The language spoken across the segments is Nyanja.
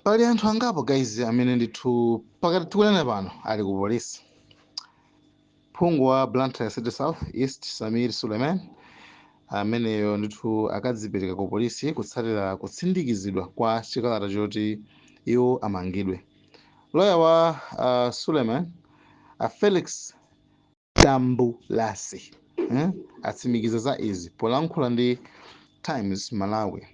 Pali anthu angapo guys amene ndithu pakati tikunena pano ali ku polisi. Phungu wa Blantyre City South East Samir Suleiman ameneyo ndithu akadzipereka ku polisi kutsatira kutsindikizidwa kwa chikalata choti iwo amangidwe. Loya wa Suleiman a Felix Tambulasi atsimikiza za izi polankhula ndi Times Malawi.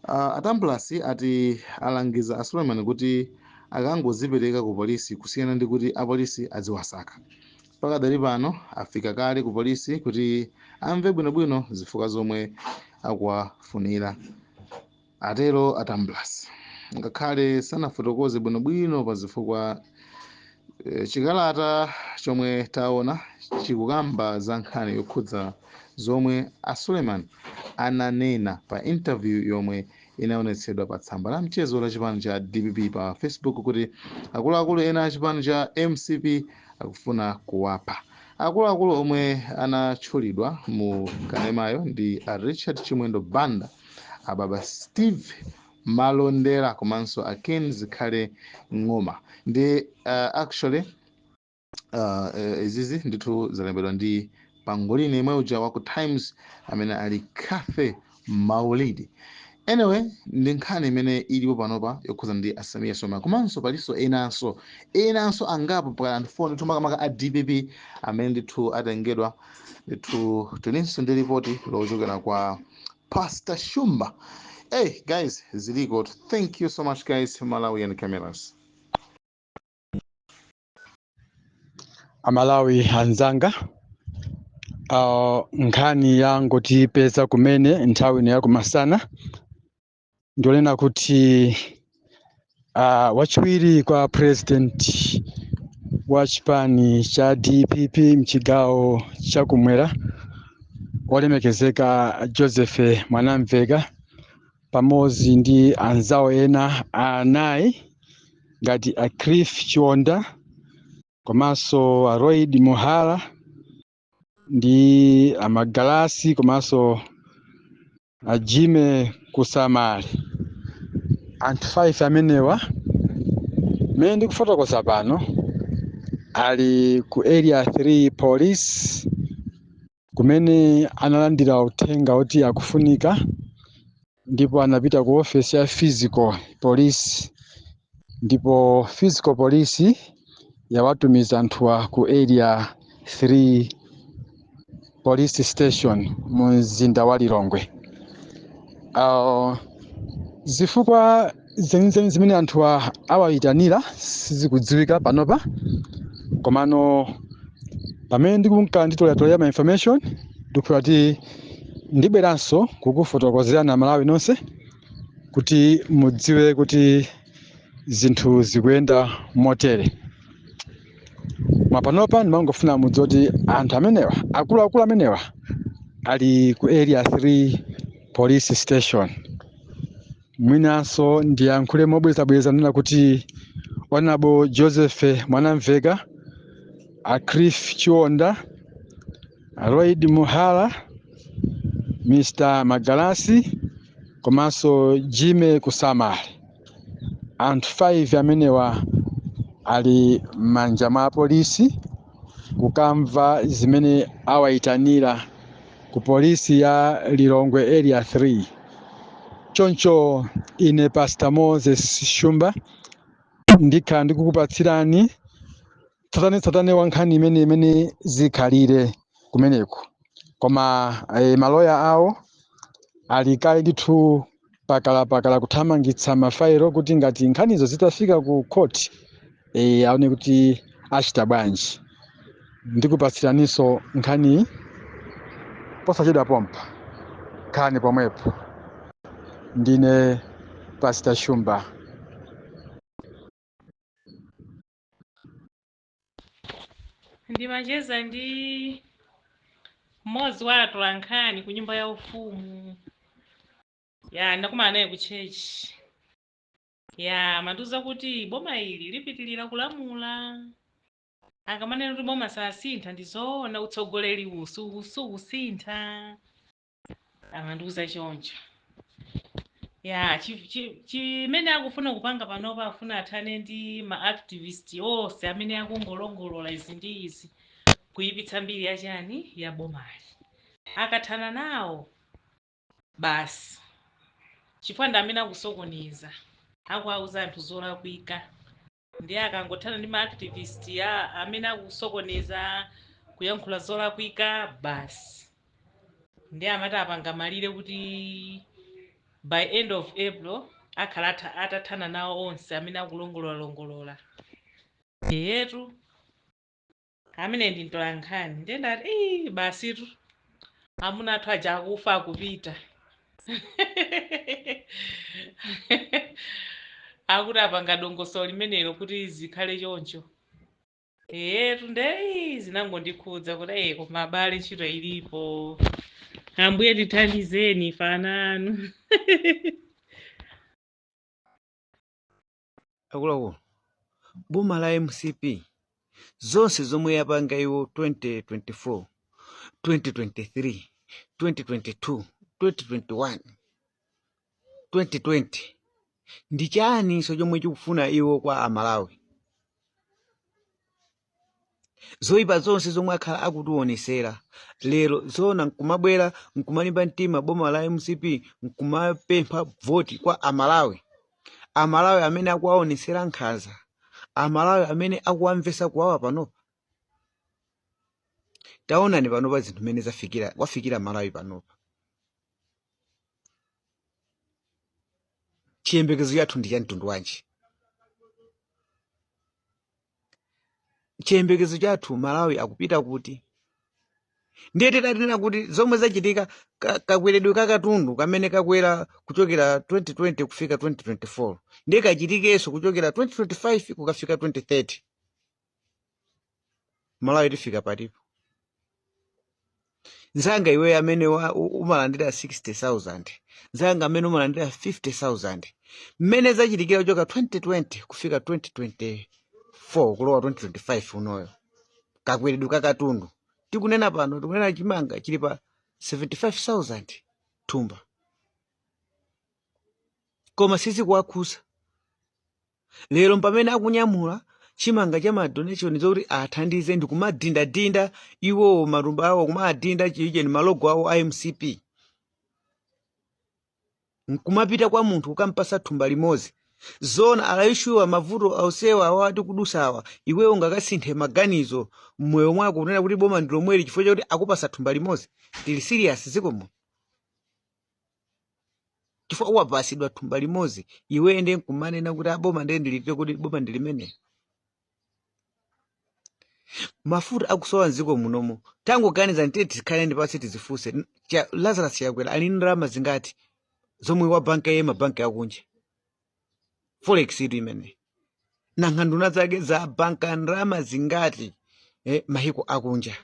Atambulasi ati alangiza a Suleiman kuti akangodzipereka ku polisi kusiyana ndi kuti apolisi adziwasaka. Pakadali pano afika kale ku polisi kuti amve bwinobwino zifukwa zomwe akuwafunira, atero Atambulasi. Ngakhale sanafotokoze bwinobwino pa zifukwa, chikalata chomwe taona chikukamba za nkhani yokhudza zomwe a Suleiman ananena pa interview yomwe inaonetsedwa pa tsamba la mchezo la chipani cha DPP pa Facebook kuti akuluakulu ena a chipani cha MCP akufuna kuwapha. Akuluakulu omwe anatchulidwa mu kanemayo ndi a Richard Chimwendo Banda, ababa Steve Malondera komanso a Ken Zikhale Ng'oma. Ndi actually izizi ndithu zalembedwa ndi Pangolini yemwe uja wa ku Times amene ali Cathy Maulidi. Anyway, ndi nkhani imene ilipo panopa yokhuza ndi a Sameer Suleiman, komanso palinso enanso angapo pakali anthu 4 ndithu makamaka a DPP amene ndithu atengedwa ndithu. Tilinso ndi ripoti lochokera kwa Pastor Shumba. Hey guys, ziliko. Thank you so much guys, Malawian Cameras. Amalawi anzanga, nkhani yangotipeza kumene nthawi ino yakumasana ndionena kuti wachiwiri kwa president wa chipani cha DPP mchigawo chakumwera olemekezeka Joseph Mwanamveka pamodzi ndi anzawo ena anayi ngati a Cliff Chionda komanso a Lloyd Muhala ndi amagalasi komanso a Jimmy Kusamale, anthu 5 amenewa mmene ndikufotokoza pano ali ku Area 3 Police kumene analandira uthenga oti akufunika, ndipo anapita ku ofesi ya physical police, ndipo physical police yawatumiza anthuwa ku Area 3 Police Station mu mzinda wa Lilongwe. Zifukwa zenizeni zimene anthuwa awayitanira sizikudziwika panopa, komano pamene ndikunka nditolatolera ma information ndikufuna kuti ndibweranso kukufotokozerani Amalawi nonse kuti mudziwe kuti zinthu zikuyenda motere. Mapanopa ndimangofuna mudziwe kuti anthu amenewa, akuluakulu amenewa, ali ku Area 3 Police Station. Mwinanso ndiyankhule mobwezabweza nena kuti Honorable Joseph Mwanamveka, a Cliff Chionda, a Lloyd Muhala, Mr Magalasi komanso Jimmy Kusamale, anthu 5 amenewa ali m'manja mwa polisi kukamva zimene awayitanira ku polisi ya Lilongwe Area 3. Choncho ine Pastor Moses Shumba ndikhala ndikukupatsirani tsatanetsatane wa nkhani imene zikhalire kumeneko, koma maloya awo ali kale ndithu pakalapakala kuthamangitsa mafailo kuti ngati nkhanizo zitafika ku court aone kuti achita bwanji. Ndikupatsiraninso nkhani posachedwa pompa, nkhani pomwepo. Ndine Pastor Shumba. Ndimacheza ndi mmodzi wa atolankhani ku Nyumba ya Ufumu ya ndakumana naye ku church ya amandiuza kuti boma ili lipitilira kulamula. Akamanena kuti boma sasintha ndi zoona, utsogoleri uwu sukusintha, amandiuza choncho. Ya, chimene akufuna kupanga panopa, afuna athane ndi ma activist onse amene akungolongolola izi ndi izi, kuyipitsa mbiri yachani, ya bomali. Akathana nawo basi, chifukwa ndi amene akusokoneza, akuauza anthu zolakwika. Ndiye akangothana ndi ma activist ya amene akusokoneza, kuyankhula zolakwika basi. Ndiye amati apanga malire kuti by end of April akhala atathana nawo onse amene akulongololalongolola. Yetu amene ndi mtolankhani. Ndiye ndati, "Ii, basitu amuna athu aja akufa, akupita." Akuti apanga dongosolo limenelo kuti zikhale choncho. Eyetu, nde zinangondikhudza kuti koma abale, ntchito ilipo. Ambuye tithandizeni ife ana anu. Akuluakulu, boma la MCP zonse zomwe yapanga iwo 2024, 2023, 2022, 2021, 2020, ndi chaniso chomwe chikufuna iwo kwa Amalawi? Zoyipa zonse zomwe akhala akutionesera lero, zona nkumabwera nkumalimba mtima boma la MCP nkumapempha voti kwa Amalawi, Amalawi amene akuwaonesera nkhanza, Amalawi amene akuwamvesa kuwawa panopa. Taonani panopa zinthu mmene zafikira, wafikira Malawi panopa. Chiyembekezo chathu ndi cha mtundu wanji? Chiyembekezo chathu, Malawi akupita kuti? Ndiye titanena kuti zomwe zachitika, kakweredwe ka katundu kamene kakwera kuchokera 2020 kufika 2024, ndiye kachitikenso kuchokera 2025 kukafika 2030, Malawi tifika patipo? Nzanga iwe amene umalandira 60,000, nzanga amene umalandira 50,000, mmene zachitikira kuchoka 2020 kufika 2024 kulowa 2025 unoyo, kakweredwe ka katundu tikunena pano, tikunena chimanga chili pa 75,000 thumba, koma sizikuwakhuza. Lero pamene akunyamula chimanga cha madonation zokuti athandize ndi kumadindadinda iwowo matumba awo, kumadinda chiije ndi malogo awo a MCP, nkumapita kwa munthu kukampasa thumba limodzi. Zona alayishuwa mavuto ausewa awa atikudusa awa, iweyo ungakasinthe maganizo mmoyo mwako kunena kuti boma ndi lomweli chifukwa chakuti akupasa thumba limodzi? Tili serious zikomo? Chifukwa wapasidwa thumba limodzi, iwe ndiye nkumanena kuti aboma ndiye ndilitire kuti boma ndi limene. Mafuta akusowa mdziko munomo. Tangoganiza, ndiye tikhale ndi pasi tizifunse, Lazarus Chakwera ali ndi ndalama zingati zomwe wa banka ye mabanki akunja, forex itu imene? Nanga nduna zake za banka ndalama zingati mahiko akunja?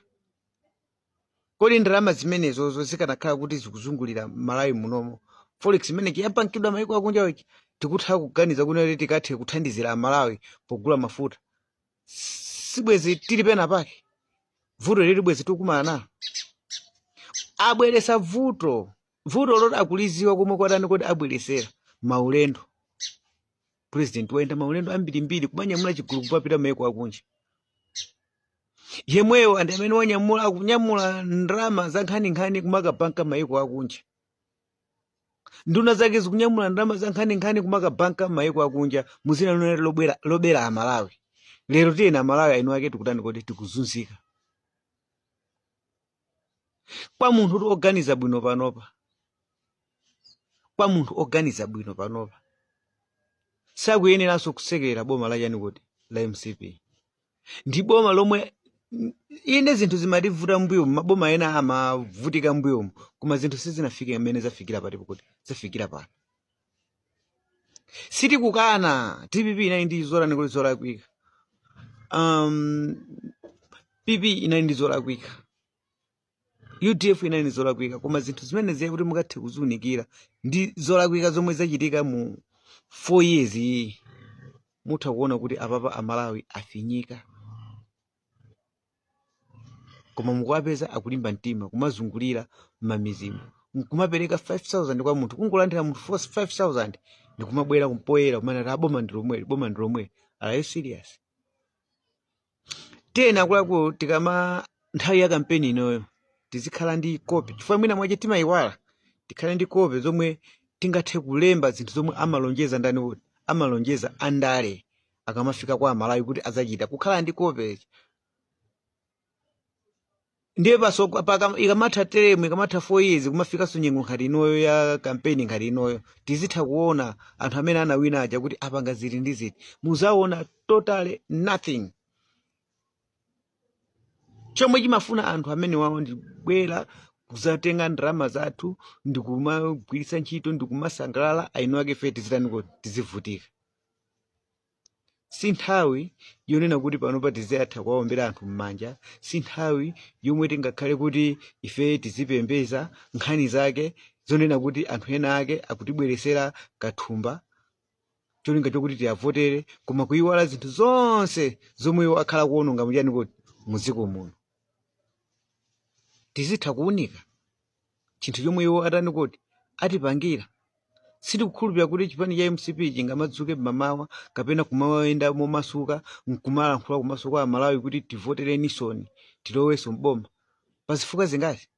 Kodi ndalama zimenezozo zikanakhala kuti zikuzungulira Malawi munomo, forex imene yabankidwa maiko akunja wechi, tikutha kuganiza kuti tikathe kuthandizira Amalawi pogula mafuta, sibwezi tili pena pake? Vuto lili bwezi tikumana nalo. Abweresa vuto, vuto loti akuliziwa komwe kwatani. Kodi abweresera maulendo, president wayenda maulendo ambirimbiri kumanyamula chigulu kupapita maiko akunja, yemweyo andi amene wanyamula, akunyamula ndalama za nkhaninkhani kumakabanka maiko akunja. Nduna zake zikunyamula ndalama za nkhaninkhani kumakabanka maiko akunja muzina lonena lobwera lobera Amalawi. Lero tiyena Amalawi ainu ake tikutani? Kodi tikuzunzika? Kwa munthu kuti oganiza bwino panopa, kwa munthu oganiza bwino panopa, sakuyeneranso kusekerera boma la chani kuti la MCP. Ndi boma lomwe ine zinthu zimativuta mbuyomu, maboma ena amavutika mbuyomu, koma zinthu sizinafike mmene zafikira patipo kuti zafikira pano. Sitikukana DPP inali ndi zolani kuti zolakwika, PP inali ndi zolakwika, UDF inali ndi zolakwika, koma zinthu zimene ziye kuti mukathe kuziunikira ndi zolakwika zomwe zachitika mu 4 years iyi, mutha kuona kuti apapa Amalawi afinyika. Koma mukuwapeza akulimba mtima kumazungulira m'mamizimu. Nkumapereka 5000 kwa munthu, kungolandira munthu 5000 ndikumabwera kumpoyera kumene ati boma ndi lomweli, boma ndi lomweli. Are you serious? Tena akuluakulu, tikama nthawi ya kampeni inoyo tizikhala ndi kopi, chifukwa mwina mwache timayiwala. Tikhale ndi kopi zomwe tingathe kulemba zinthu zomwe amalonjeza ndani kuti amalonjeza andale akamafika kwa Amalawi kuti adzachita. Kukhala ndi kopi ndiye paso paka ikamatha teremu, ikamatha 4 years, kumafikanso nyengo ngati inoyo ya kampeni ngati inoyo, tizitha kuona anthu amene anawina aja kuti apanga ziti ndi ziti. Muzaona totally nothing. Chomwe chimafuna anthu amene wawo ndibwera kuzatenga ndalama zathu ndikumagwiritsa ntchito, ndikumasangalala aino ake, fe tizitani kuti tizivutika. Si nthawi yonena kuti panopa tiziyatha kuwaombera anthu m'manja. Si nthawi yomwe tingakhale kuti ife tizipembeza nkhani zake zonena kuti anthu ena ake akutibweresera kathumba cholinga chokuti tiyavotere, koma kuyiwala zinthu zonse zomwe iwo akhala kuwononga muchani kuti muziko muno. Tizitha kuwunika chinthu chomwe iwo atani kuti atipangira. Sitikukhulupirira kuti chipani cha MCP chingamadzuke mmamawa kapena kumayenda momasuka nkumalankhula kumaso kwa Amalawi kuti tivotere nisoni tilowenso mboma. Pazifukwa zingati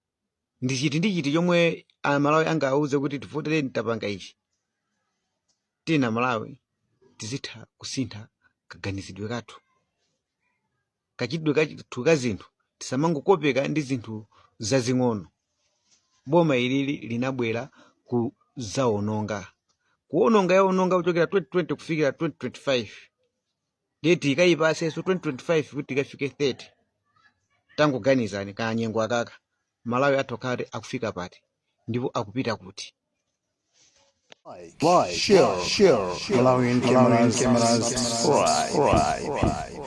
ndi chiti ndi chiti chomwe Amalawi angawuze kuti tivotereni, tapanga ichi? Tina Malawi tizitha kusintha kaganizidwe kathu, kachitidwe kathu ka zinthu. Tisamangokopeka ndi zinthu zazing'ono. Boma ilili linabwera kuzaononga, kuononga yaononga kuchokera 2020 kufikira 2025. Ndiye tikayipasenso 2025 kuti tikafike 30. Tangoganizani kanyengo akaka, Malawi athu akhale akufika pati ndipo akupita kuti? Like, share, share, Malawian cameras, subscribe.